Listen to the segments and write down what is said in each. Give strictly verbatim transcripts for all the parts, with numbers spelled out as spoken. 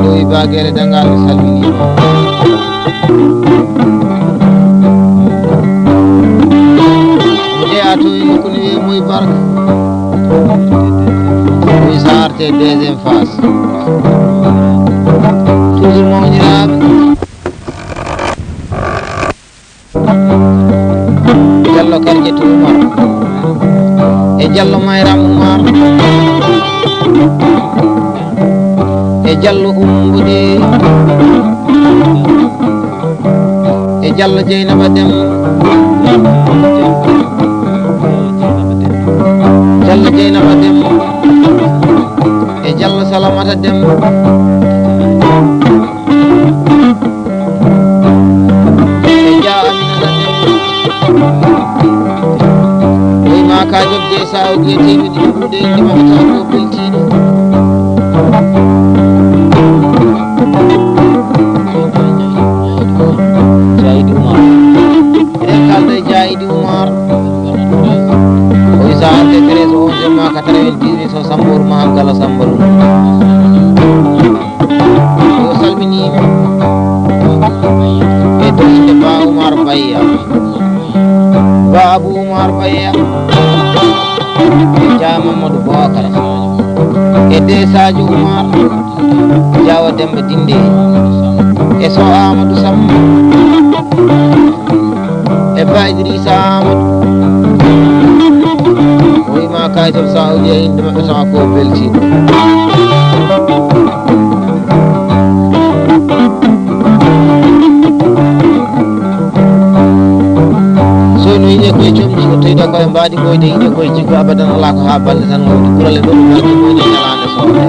Ɗowi Bagere Dangal, mi salminiima. Mo jeyaa to e nokku ne wiyee Moy Barka. Ɗowi Saarte deuxième phase. Toujours mawniraaɓe. Jallo Karjetu Umar, e Jallo Mayram Umar, e Jallo Ummudi, e Jallo Jeynaba Dem, Jallo Jeynaba Dem, e Jallo Salamata Dem. E Jaa Aminata Dem. Ɗoy ma ka jodde sa o ge tewi ɗi ɗuɗe inde maɓɓe taw ko beltiɗo. Jaydi Umar. Eɗen kalda e Jaydi Umar. O wisa arde treize o onzième ma quatre-vingt-dix-huit so Sambour Maham Gala Samba Lum. O salminiima e to innde Ba Umar Bayya, Ba Abu Umar Bayya, e Jaa Mamadou Bokar, e De Sadio Umar, Jaawa Demba Dinde, e So Amadou Samb. E Ba Idrissa Amadou. O wima kayitol sa o jeeyi inde maɓɓe tawa ko beltiiɗo. So no yiɗe koye comci o toyda koye mbaɗi koyde yiɗe koye jiggo abadan ala ko ha balɗe tan wonde ɓurale ɗo ɗum waɗi koyde ñalaande soode.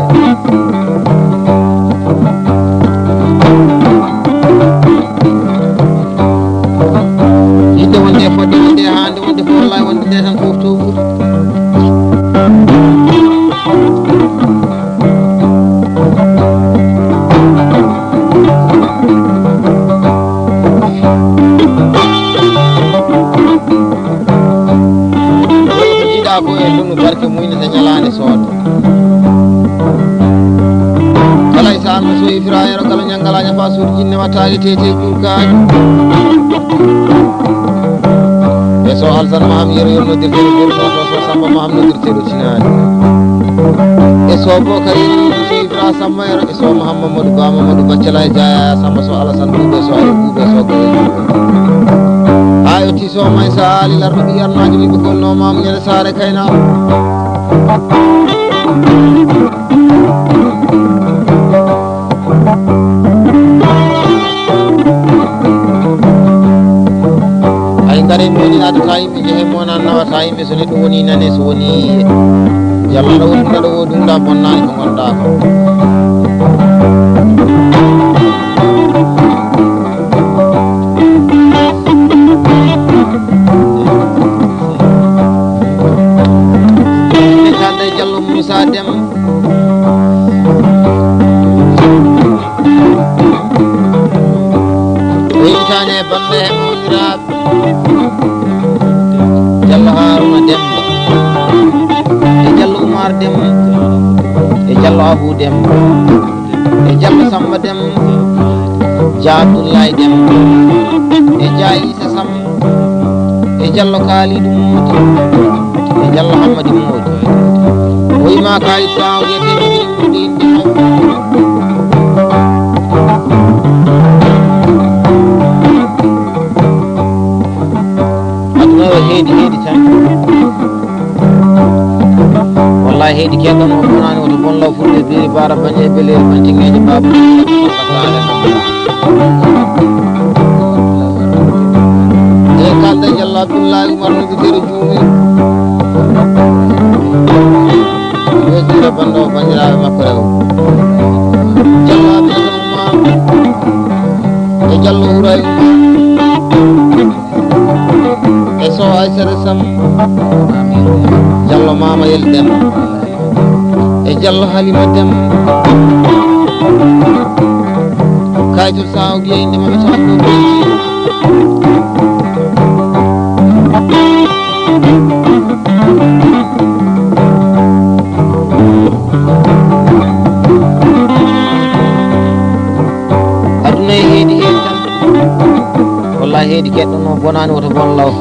Yiɗde wonde e fodde wonde e hande wonde fof wallahi wonde nde tan fof to ɓuri. Woni ko jiiɗa ko e ndunu barke muynata ñalaande sooda. Kala e saan so ifira yero kala ñanngala ñafa suudu jinne wattaade tete juulkaaji. E so Alsan Maham yero yero noddirteɗo Borno to so Samba Maham noddirteɗo Tinaani. E so Bokar yero so ifira Samba yero e so Maham Mamadou Ba Mamadou Baccala e Jaya Samba so Alasan Buuɓe so Ayo Buuɓe so Gaye Buuɓe. Ayo ti so may sa ali larɗo ɓi yarnaajo mi ɓe golno Maam Ñande Saare Kayna. Ay ngare moni adata yimɓe jehe mona nawata yimɓe so neɗɗo woni nane so woni yiye. Yalla aɗa woni aɗa wodi ɗum ɗa bonnani ko gonɗa ko. Jallo Moussa Dem. O yewtani e bannde he mawniraaɓe. Jallo Haruna Dem. E Jallo Umar Dem. E Jallo Abu Dem. E Jallo Samba Dem. Dia Abdoulaye Dem. E Dia Issa Sam. E Jallo Kalidou Mody. E Jallo Hammadi Mody. O wima Kalidou Saw yetee ko ɓuri ɓurɗo inde mawɓe. Aduna o heedi heedi tan. Wallahi heedi keɗon o bonani oto bon law fulɓe biri bara bañe beleeri bantingeeje baaba. E kalda Jallo Abdullahi Umar no bisere juumi. Wesira bando bandiraɓe makko rewo. Jallo Abdullahi Umar. E Jallo Huray Umar. E so Aysata Sam, Jallo Mama Yel Dem, e Jallo Halima Dem. Kaytul Saw biye inde maɓɓe tawa ko Belji. Heedi keɗɗo no bonaani woto bon law.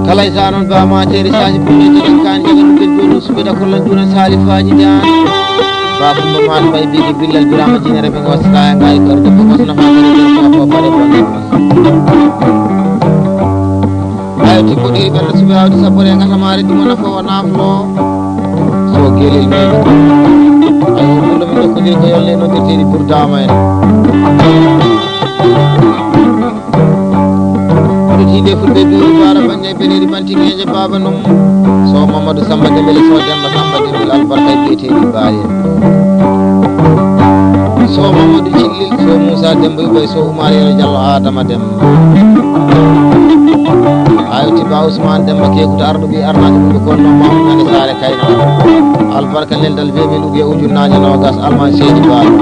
Kala e sa noon ba ma teeri saaji bulle jegen kan jaga ɗum ɓe joni suɓe da kollan juna sali faji dan. Ba kumba man bay bigi billal birama jinere ɓe gos kaya ngay kor de ɓe gos na fa kare de ko ko bare bon. Ayo ti ko diri bella suɓe awdi sabore ngata mare dum na fo na flo. So gelel ni. Ayo ko dum ko diri ko yolle no de tiri burdama en. Ɗo tiiɗe fulɓe biyu bara bannge beneɗi bantiŋeeje baaba num. So Mamadou Samba Dembele, so Demba Samba Dembele, albarka e biyeteeɗi baali en. So Mamadou Cillil, so Moussa Demba Ubay, so Oumar Yero Diallo, Adama Demba. Ayo tiba Ousmane Demba Kekuta arɗo ɓi arnaade ɗum ɓe konno Mamadou Nane Sare Kayna. Albarka neldal be men ubiya ujunnaaje nogas alman seedi baali.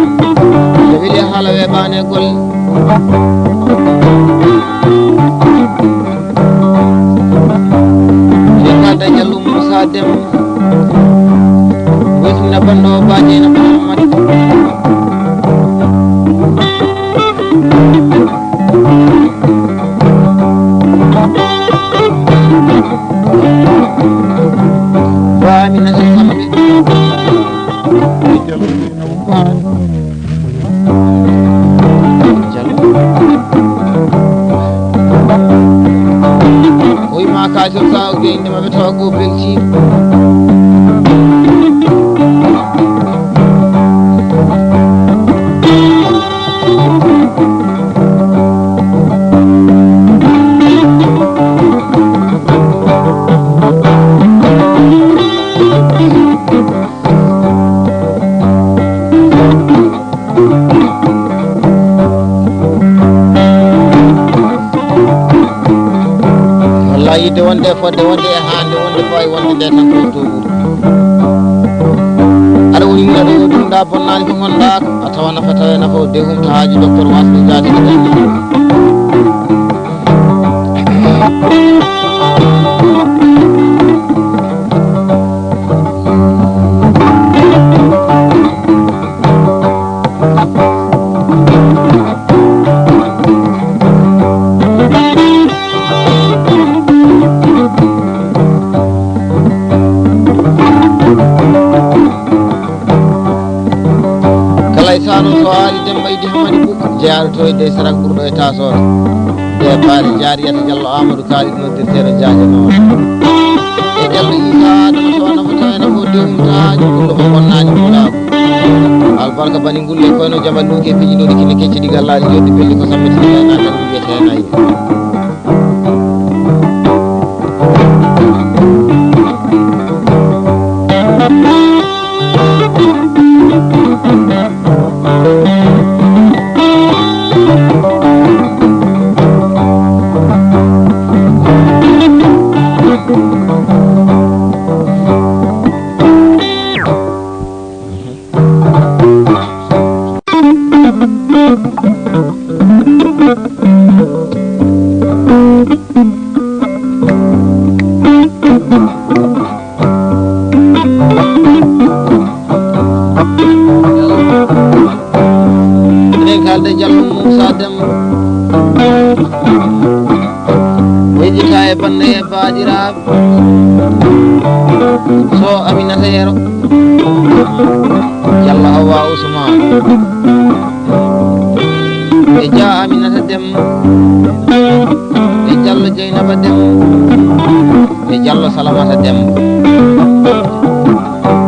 Ɓe weli haala weɓaane golle. Ɓe kalda Jallo Moussa Dem. Wesmina banndo Badiena Mouhammad. Ba Aminata Sambe. Ba. Jallo. Oy ma ka so sa o ge inde ma be tawa go belti. Wallahi, yidde wonde e fodde wonde e hande wonde faawi wonde nde tan ko to ɓuri. Aɗa woni mum aɗa ɗum ɗa bonnani ko gonɗa ko a tawa nafa tawa nafa o de humta haaji docteur wasde jaati ko dañi. Kala e sano so aali Demba Idi Hamadi Bouc, jeyaaɗo to e dey sarak ɓurɗo e tasoore. Nde baali jaariyata Jallo Amadou Khalid noddirteeɗo Jaajanooɗo. E Jallo Isa Adama so wona fota ene fof dewum taaji kullo mo bonnaaji fulaagu. Albarka bani ngulle koyno jamanuuji e piiji ɗoɗi kine kecci ɗi gallaaɗi joddi belli ko sammitini e nagal wiyete nayi. Eɗen kalde Jallo Moussa Dem. Wejjita e bande e baajiraaɓe. So Aminata Yero. Jallo Hawa Ousmane. E Dia Aminata Dem. E Jallo Jeynaba Dem. E Jallo Salamata Dem.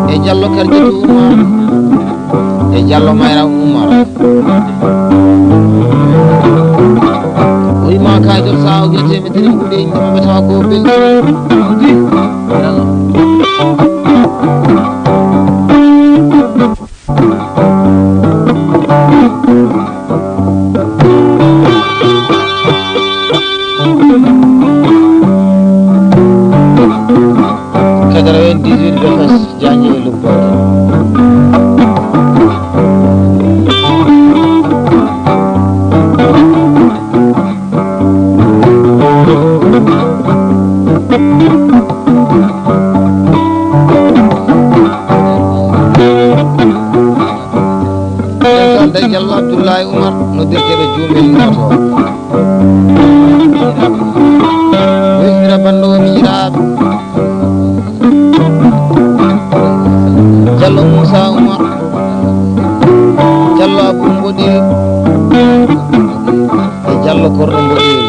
E Jallo Karjatu Umar. E Jallo Mayra Umar. Wima kay dol sa o gete mi tiri kude inda ma beta ko beldi. Quatre-vingt-dix-huit Befes, Janji e Lubboode. Derkeɗo jumel noto. Wesira banndo o miñiraaɓe. Jallo Moussa Oumar. Jallo Abou Mboɗil. E Jallo Korɗo Mboɗil.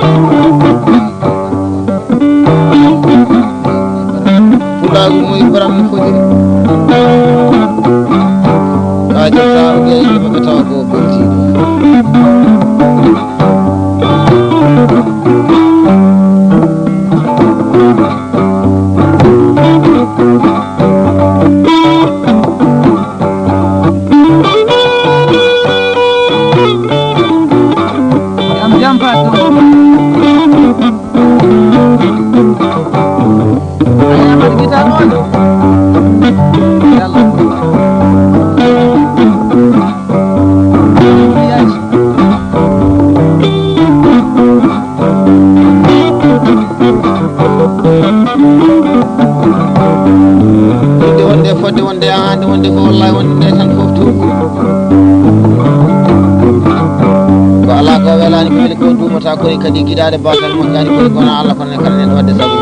Pulaagu mo Ibrahima no foti. Kaajo Saaro Gey, yimɓe ɓe tawa ko beltiiɓe. Jam, jam, patron. A yaman guitar on. Yalla. Fodde wonde, fodde wonde, ahande wonde, ko wallahi wonde nde tan fof tuubu. Ko alaa ko welaani, ko weli ko duumata, kono kadi giɗaade baasal moƴƴaani, kono wona Allah, kono ne kala nen waɗde sabu.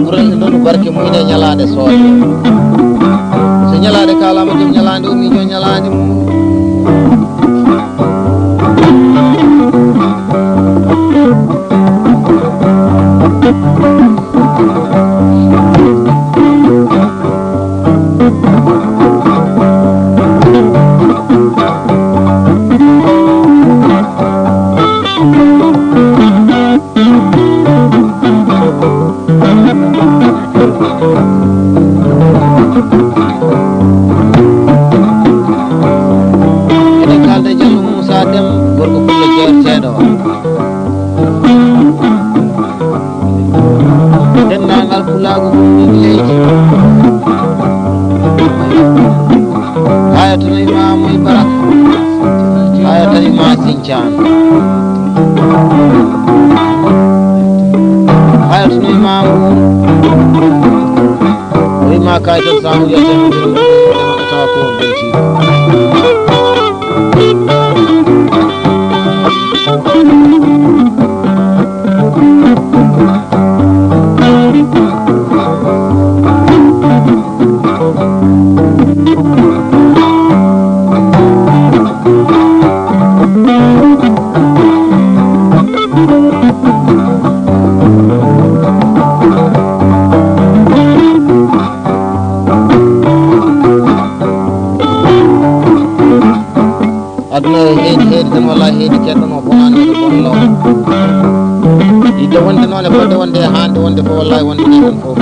Ɓurata noon barke mum e ñalaande soodee. So ñalaande kaalaama, joom ñalaande o miijoo ñalaande mum. Eɗen kaalda e Jallo Moussa Dem, gorko pullo jeerteeɗo. Denndaangal pulaagu ɗum leydi. Haya to nawi ma moy barak. Haya tawi ma sincaan. Haya to nawi ma mum. Rima kay tan sa wuyata tawa ko belti. Aduna e heedi, heedi tan, walla heedi keɗɗo mo bonani, walla bonlo. Yidde wonde noon e fodde wonde e hande wonde fof, wallahi wonde ni tan fof.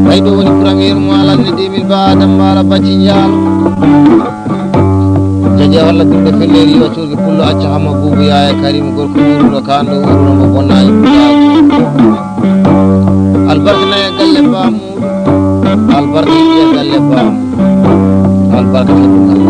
Ɓay ɗo woni premier mo alal ne Bara Bacci Njaalo. Jaje holla birɗe felleri yo cuurki pullo acca hamma buubu yaaya Karim gorko wuuruɗo kaanɗo wuuruɗo mo bonnaani. Albarka nayi e galle baamu. Albarka yiɗi e galle baamu. Albarka heɓugal.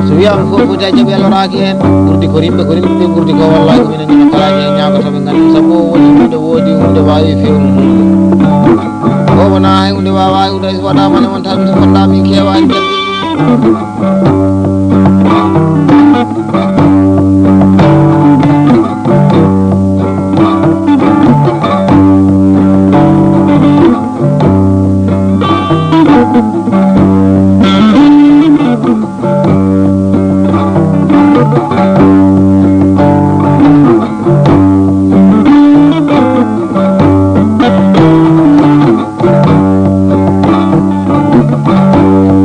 So wiyaama fof foti a jaɓi a loraaki heen. Ɓurdi ko rimɓe, ko rimɓe ɓe ɓurdi ko, wallahi ko minen ñino kala heen ñaagotooɓe nganndu sabu o woni hunde woodi hunde waawi fewnu hunde. O wonaa hay hunde waawaa hunde so waɗaama ne wontaa mi so fotndaa min keewaani jaɓde.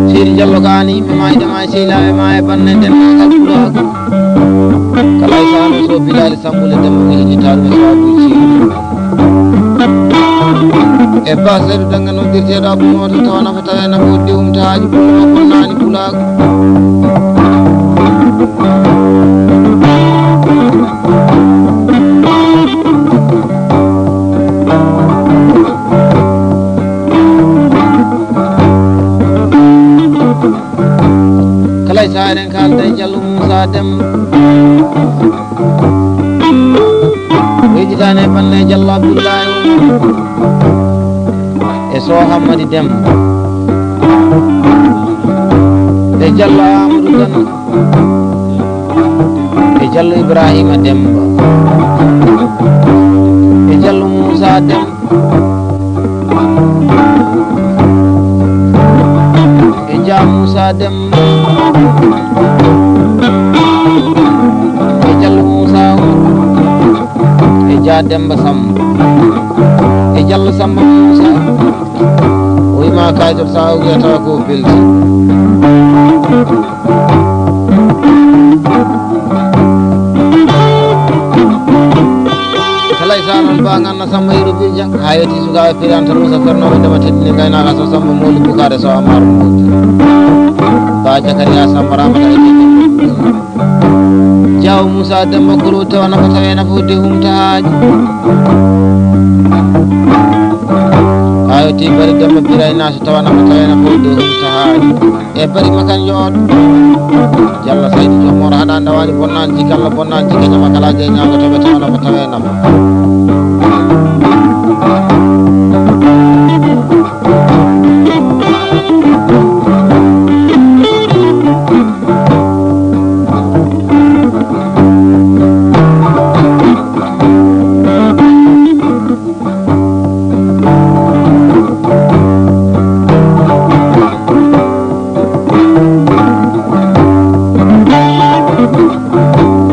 Seydi Jallo kaani yimɓe maa ina maa e sehlaaɓe maa e bannde denndaangal pulaagu. Kala e sahaa so Bilaali Sambude Demba mi hejjitaaɗo e sababuuji. E Ba Saydu Dannga noddirteeɗo Abou Mawdo tawa nafa tawa e nafa o dewum tahaaji pullo o bonnaani pulaagu. Kala e sahaa eɗen kaalda e Jallo Moussa Demba. Wejitaani e bannde Jallo Abdoulaye e Sow Hammadi Demba e Jallo Amadou Kane. E Jallo Ibrahima Demba. E Jallo Moussa Demba. E Dia Moussa Demba. E Jallo Moussa Oumar. E Dia Demba Samba. E Jallo Samba Moussa. O wima kaytor sa o wiyata ko belti. Kala e sa noon ba ganna Samba Yero Bijan ha yetti sukaɓe firanta rusa fernoɓe ndema teddini gaynaka so Samba Moli Bukare so Amar Modi. Ba Jakariya Samba Ramata e Jawo Moussa Demba Koro tawa nafa tawa e nafa de humta haaji. Ayo ti bari Demba Biray na so tawa nafa tawa e nafa de humta haaji. E bari makan yoon. Jalla Saydu Jom Mor hana ndawani bonnaan jikalla bonnaan jikka jama kala je nyaago to be tawa nafa tawa e nafa.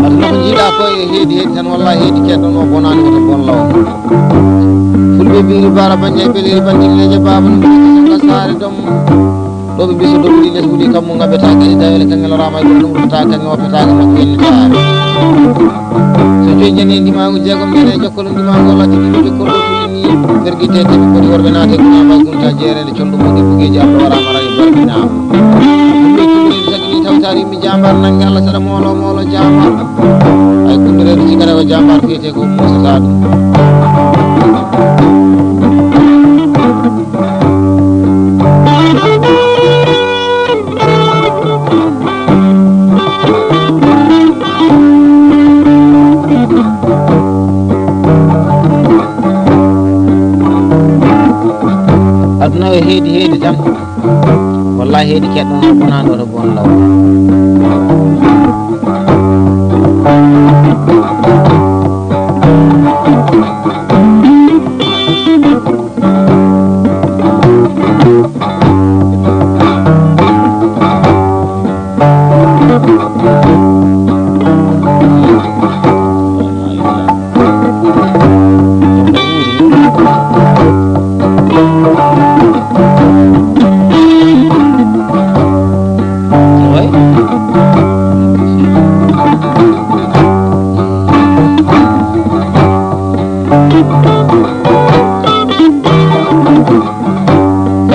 Aduna ko jiiɗa ko e heedi heedi tan, wallahi heedi keɗɗo no bonani ko to bon law. Fulɓe mbiiri bara banje e ɓeleeri banjinneeje baaba no mbiiri ko saka saare dom. Ɗo ɓe mbiso dow ɗi les wuɗi kammu ngaɓeta kadi tawi ele kangel rama e ɗum ɗum ta kangel o fetaka makko en taare. So joyi jani e ndimaagu jeegom jani e jokkol ndimaagu Allah tigi ko jokkol ɗo tuli ni. Bergi tete ko di worɓe naate guna ba gunta jeere. Colɗo mo debbo geeji Abba wara mara e barkinama. Ɗum ɓe kuɓɓireede tagi ni tawtaari yimɓe jambar nange Allah saɗa moolo moolo jambar. Ay kuɓɓireede sikara ko jambar fiyete ko Muusa Saadu. Aduna o heedi heedi tan. Wallahi heedi keɗɗo no bonano to bon law.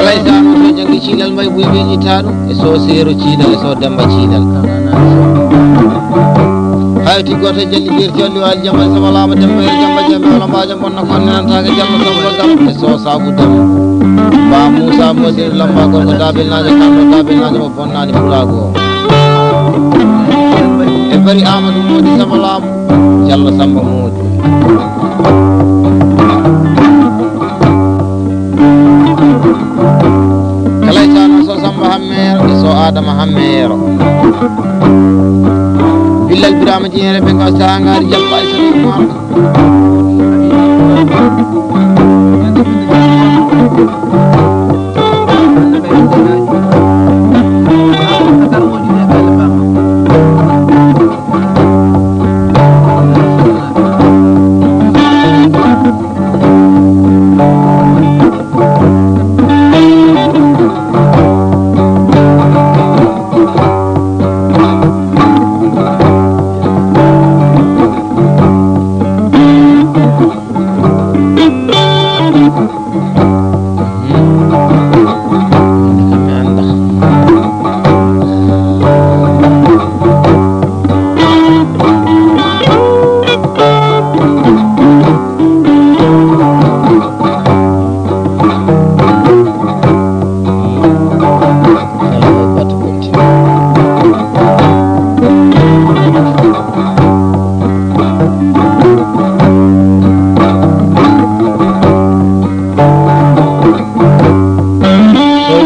Alay Sano so janngi ciilal mbay buy ɓe ƴitta ɗum e so seero ciilal e so demba ciilal. Hayti gooto jalli jeeri jolli waali jamba e sama laama demba e jamba jamba wala mbaaja bonna kon nenantaake jamba samba gam e so saabu dam. Ba Moussa Mosir lamba gorko dabilnaajo kanko dabilnaajo mo bonnani pulaagu o. E bari Amadou Modi sama laamu Jallo Samba Modi. Kala e Sano so Samba Hammeero e so Adama Hammeero. Billal Birama Jeere ɓe ko sangari jabba e so Umar.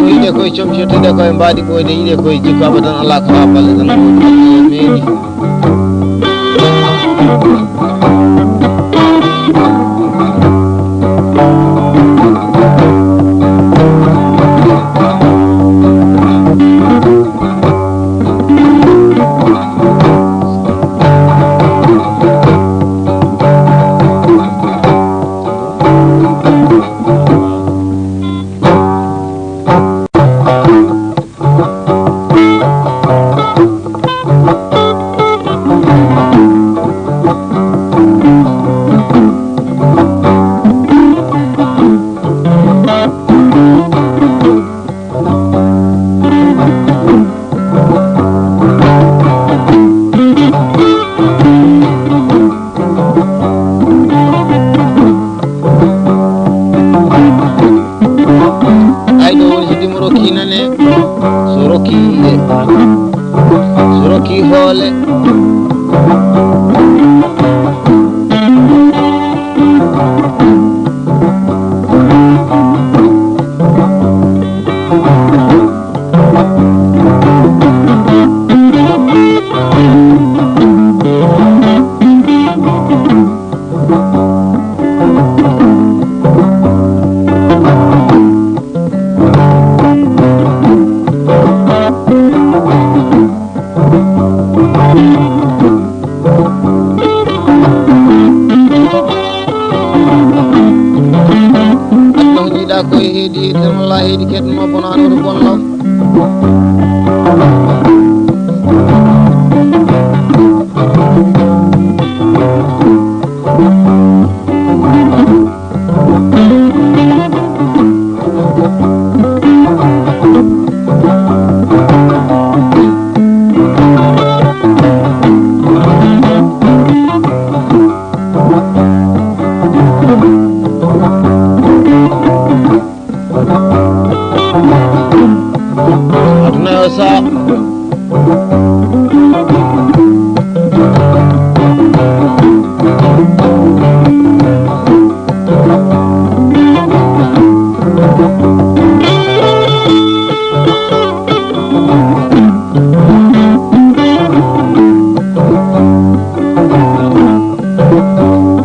Yiɗe koye comcoteɗe koye mbaɗi ɓoyde yiɗe koye jikku abadan ala ko ha balle tan meeɗi. Ay ɗo woni so dimo rokki nane, so rokki yiɗe, so rokki hoole. Aduna ko jiiɗa ko e heedi heedi tan walla heedi keɗɗo ma bonaano to bonno. Aduna yo sa.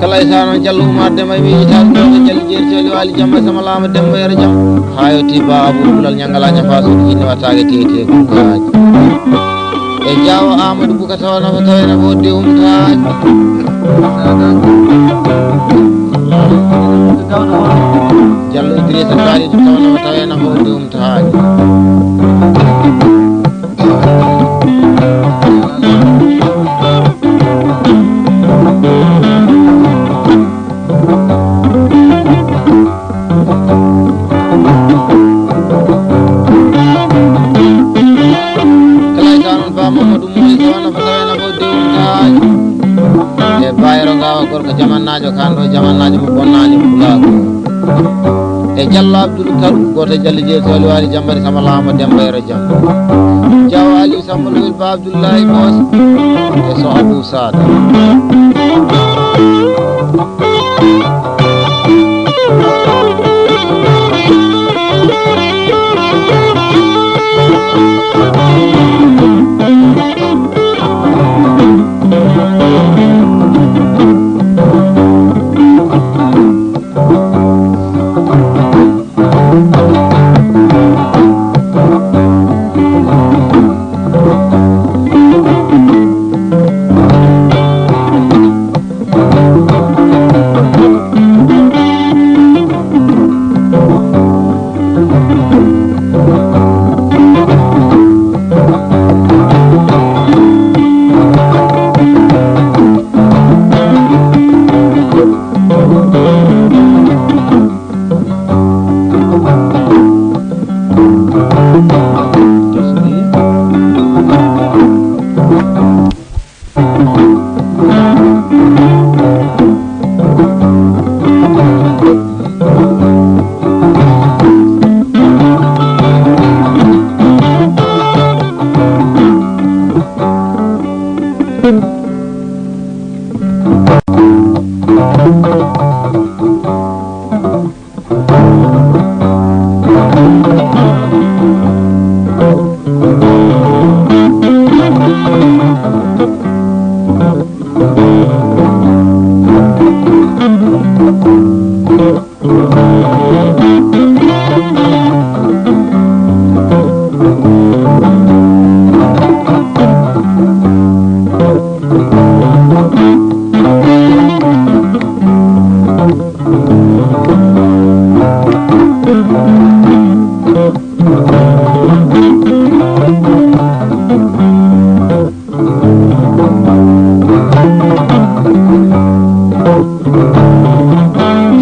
Kala e Sano Jallo Umar Demba e wiiji tan ɗo ko Jalli Jeeri Toli Waali Jamma sama laama Demba yero jam. Haa yotti Ba Abu Bulal Ñangala Ñafa Suudu Jinne wattaake tete kunkaaji. E E Jaawo Amadou Bouka tawa nafa tawa ena fodde umtaani. Jallo Idrissa Kari tawa nafa tawa ena fodde umtaani. Kala e tanon ba Mamadou Moy Sow nafa tawa ena fodde umtaani. E Bayero Ngawa gorko jamannaajo, kan ɗo jamannaajo mo bonnaani pulaagu. E Jallo Abdoul Karim, gooto e Jallo Jeeri Sooli Waali Jammbari Sama Laamo Demba Yero Jam. Jawo Aliou Samba Lowel Ba Abdoulaye Boos. E Sow Abou Sada.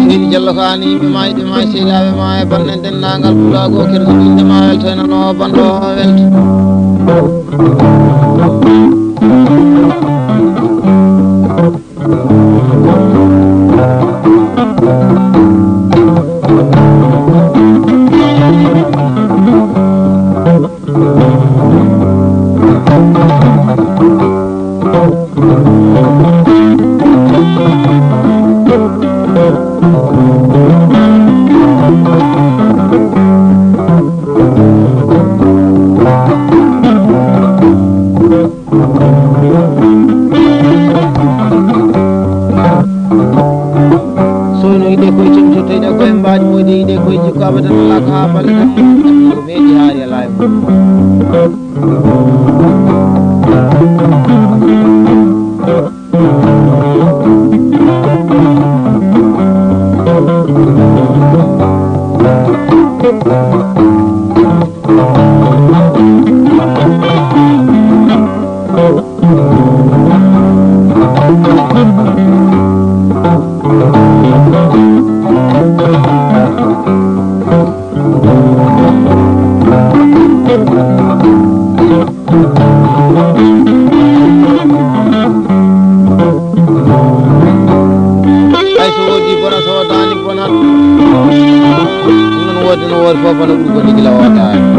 Seydi Jallo ko aan e yimɓe maa, yimɓe maa, seedaaɓe maa e bannde denndaangal pulaagu o, keɗoto innde maa welto, ena no banndo o welto. Soyno yiɗe koye cemto, tawiɗa koye mbaadi moyde, yiɗe koye jikko abadan alaa ko haa balle tan. Ko meeɗi haari alaa e mum. Hay so woodi bona, so woodaani bona. Ɗum noon woodi no woodi fof bona, ɓuri ko gila woodaani.